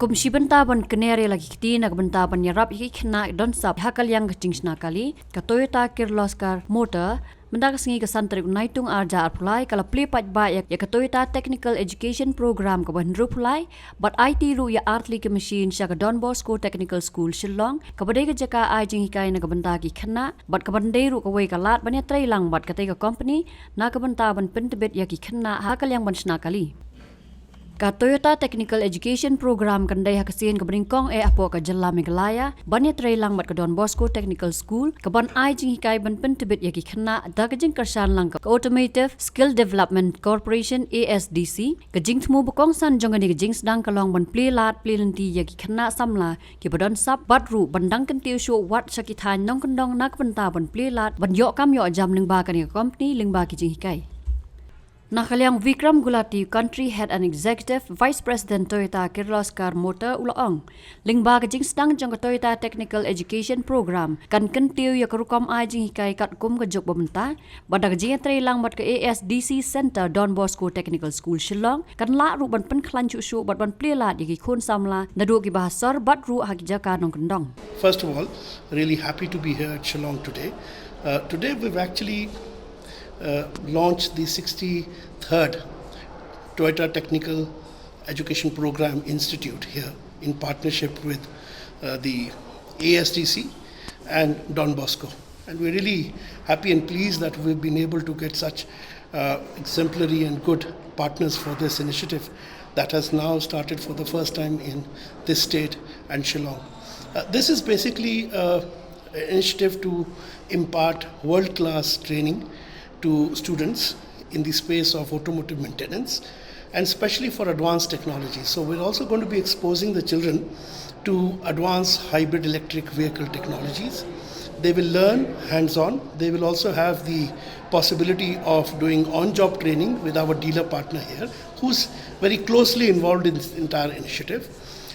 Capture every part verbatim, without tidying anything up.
Kum shi bynta ban kner ïa la ki kti na ka bynta ban ïarap ïa ki khynnah don sap ha ka liang ka jingshna kali, ka Toyota Kirloskar Motor, mynta ka sngi ka san tarik Naitung arja arpulai ka la plie paidbah ïa ka Toyota Technical Education Program kaba hynriewpulai, bad aiti ruh ïa artylli ki machine sha ka Don Bosco Technical School Shillong, kaba dei ka jaka ai jinghikai na ka bynta ki khynnah, bad kaban dei ruh kawei ka lad ban ïatreilang bad katei ka company na ka bynta ban pyntbit ïa ki khynnah ha ka liang ban shna kali. Ka Toyota Technical Education Program kan dei ha ka sien kaba nyngkong eh hapoh ka jylla Meghalaya ban ïatreilang bad ka Don Bosco Technical School, kaban ai jinghikai ban pyntbit ïa ki khynnah da ka jingkyrshan lang ka Automotive Skill Development Corporation, A S D C. Ka jingthmu ba kongsan jong kane ka jingsdang ka long ban plie lad plie lynti ïa ki khynnah samla kiba don sap, bad ruh ban dang kyntiew shuh wat sha ki thaiñ nongkyndong na ka bynta ban plie lad ban ïoh kam ïoh jam lyngba kane ka company lyngba ki jinghikai. Na ka liang Vikram Gulati, Country Head and Executive Vice President Toyota Kirloskar Motor, u la ong, lyngba ka jingsdang jong ka Toyota Technical Education Program kan kyntiew ïa ka rukom ai jinghikai katkum ka juk ba mynta, bad da ka jingïatreilang bad ka A S D C Center Don Bosco Technical School Shillong kan lah ruh ban pynkhlaiñ shuh shuh bad ban plie lad ïa ki khun samla naduh kiba ha sor bad ruh ha ki jaka nongkyndong. First of all, really happy to be here at Shillong today. Uh, today we've actually uh, launched the sixty-third Toyota Technical Education Program Institute here in partnership with uh, the A S D C and Don Bosco. And we're really happy and pleased that we've been able to get such uh, exemplary and good partners for this initiative that has now started for the first time in this state and Shillong. Uh, this is basically uh, an initiative to impart world-class training to students in the space of automotive maintenance, and especially for advanced technology. So we're also going to be exposing the children to advanced hybrid electric vehicle technologies. They will learn hands-on. They will also have the possibility of doing on-job training with our dealer partner here, who's very closely involved in this entire initiative.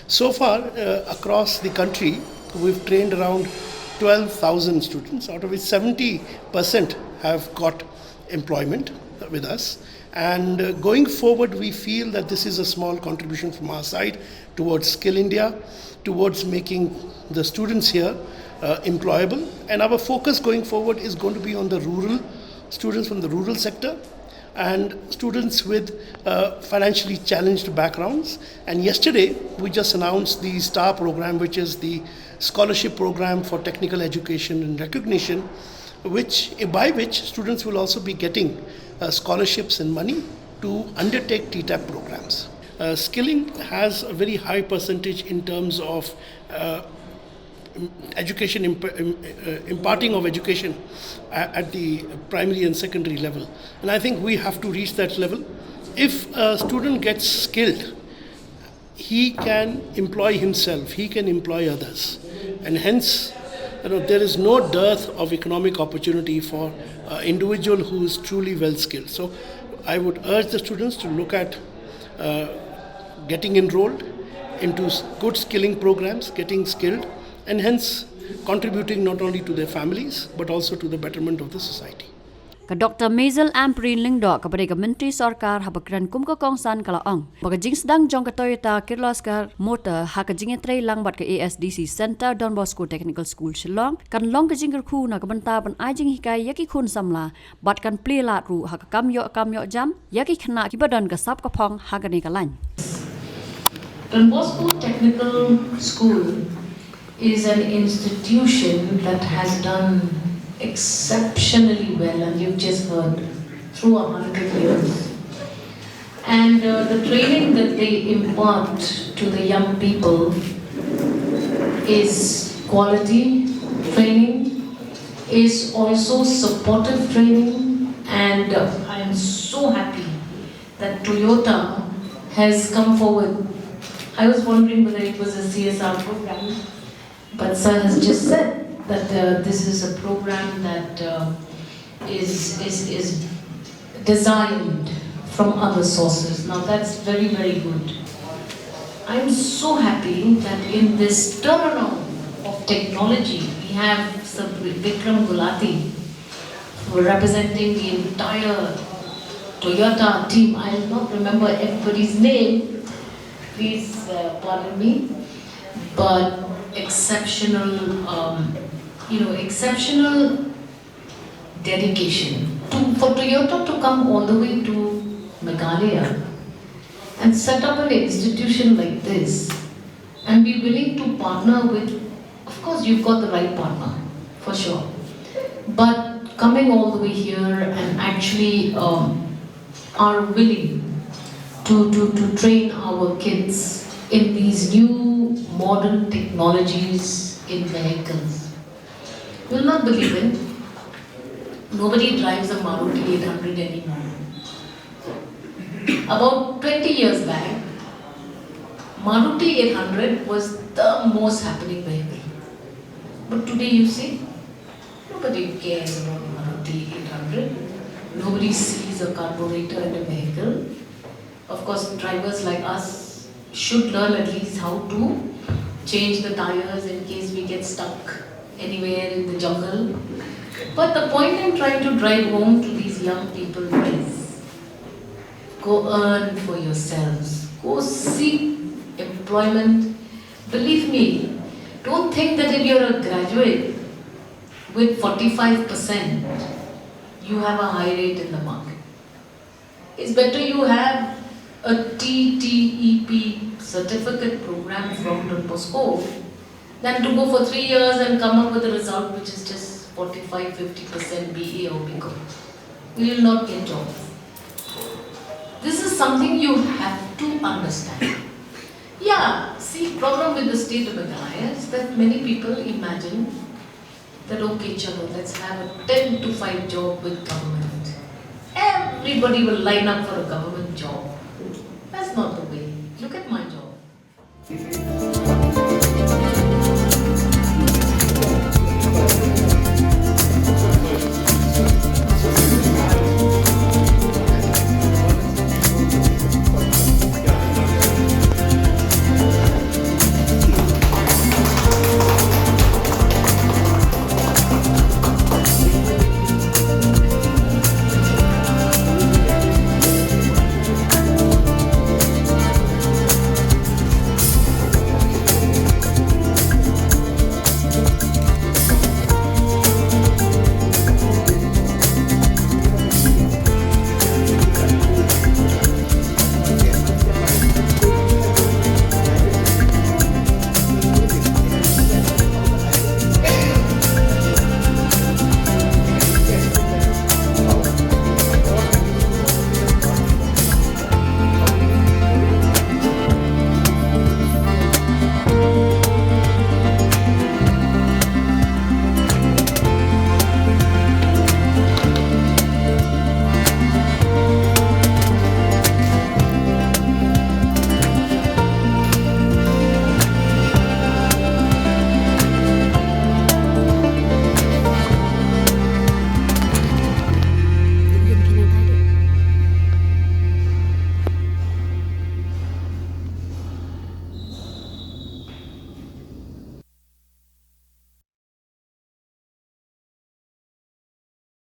So far, uh, across the country, we've trained around twelve thousand students, out of which seventy percent have got employment with us. And uh, going forward, we feel that this is a small contribution from our side towards Skill India, towards making the students here uh, employable. And our focus going forward is going to be on the rural students from the rural sector and students with uh, financially challenged backgrounds. And yesterday, we just announced the STAR program, which is the scholarship program for technical education and recognition, which by which students will also be getting uh, scholarships and money to undertake T TAP programs. Uh, skilling has a very high percentage in terms of uh, education, imp- im- uh, imparting of education a- at the primary and secondary level. And I think we have to reach that level. If a student gets skilled, he can employ himself, he can employ others. And hence, you know, there is no dearth of economic opportunity for an individual who is truly well skilled. So I would urge the students to look at uh, getting enrolled into good skilling programs, getting skilled, and hence contributing not only to their families but also to the betterment of the society. Ka Doctor Maisel Ampareen Lyngdoh, kaba dei ka Myntri Sorkar haba kren kum ka kongsan, ka la ong ba ka jingsdang jong ka Toyota Kirloskar Motor ha ka jingïatreilang bad ka A S D C Center Don Bosco Technical School Shillong kan long ka jingkyrkhu na ka bynta ban ai jinghikai ïa ki khun samla bad kan plie lad ruh ha ka kam ïoh kam ïoh jam ïa ki khynnah kiba don ka sap ka phong ha kane ka lain. Don Bosco Technical School is an institution that has done exceptionally well, and you've just heard, through a hundred years. And uh, the training that they impart to the young people is quality training, is also supportive training, and uh, I am so happy that Toyota has come forward. I was wondering whether it was a C S R program, but sir has just said that uh, this is a program that uh, is, is, is designed from other sources. Now that's very, very good. I'm so happy that in this turnaround of technology, we have Sir Vikram Gulati, for representing the entire Toyota team. I'll not remember everybody's name, Please uh, pardon me, but exceptional, um, you know, exceptional dedication to, for Toyota to come all the way to Meghalaya and set up an institution like this and be willing to partner with, of course, you've got the right partner, for sure. But coming all the way here and actually um, are willing to, to, to train our kids in these new modern technologies in vehicles. You'll not believe it. Nobody drives a Maruti eight hundred anymore. About twenty years back, Maruti eight hundred was the most happening vehicle. But today you see, nobody cares about Maruti eight hundred. Nobody sees a carburetor in a vehicle. Of course, drivers like us should learn at least how to change the tires in case we get stuck anywhere in the jungle. But the point I'm trying to drive home to these young people is, go earn for yourselves. Go seek employment. Believe me, don't think that if you're a graduate with forty-five percent, you have a high rate in the market. It's better you have a T T E P certificate program from Don Bosco than to go for three years and come up with a result which is just forty-five, fifty percent B A or B Com. You will not get jobs. This is something you have to understand. Yeah, see, problem with the state of Meghalaya is that many people imagine that, okay, chalo, let's have a ten to five job with government. Everybody will line up for a government job. That's not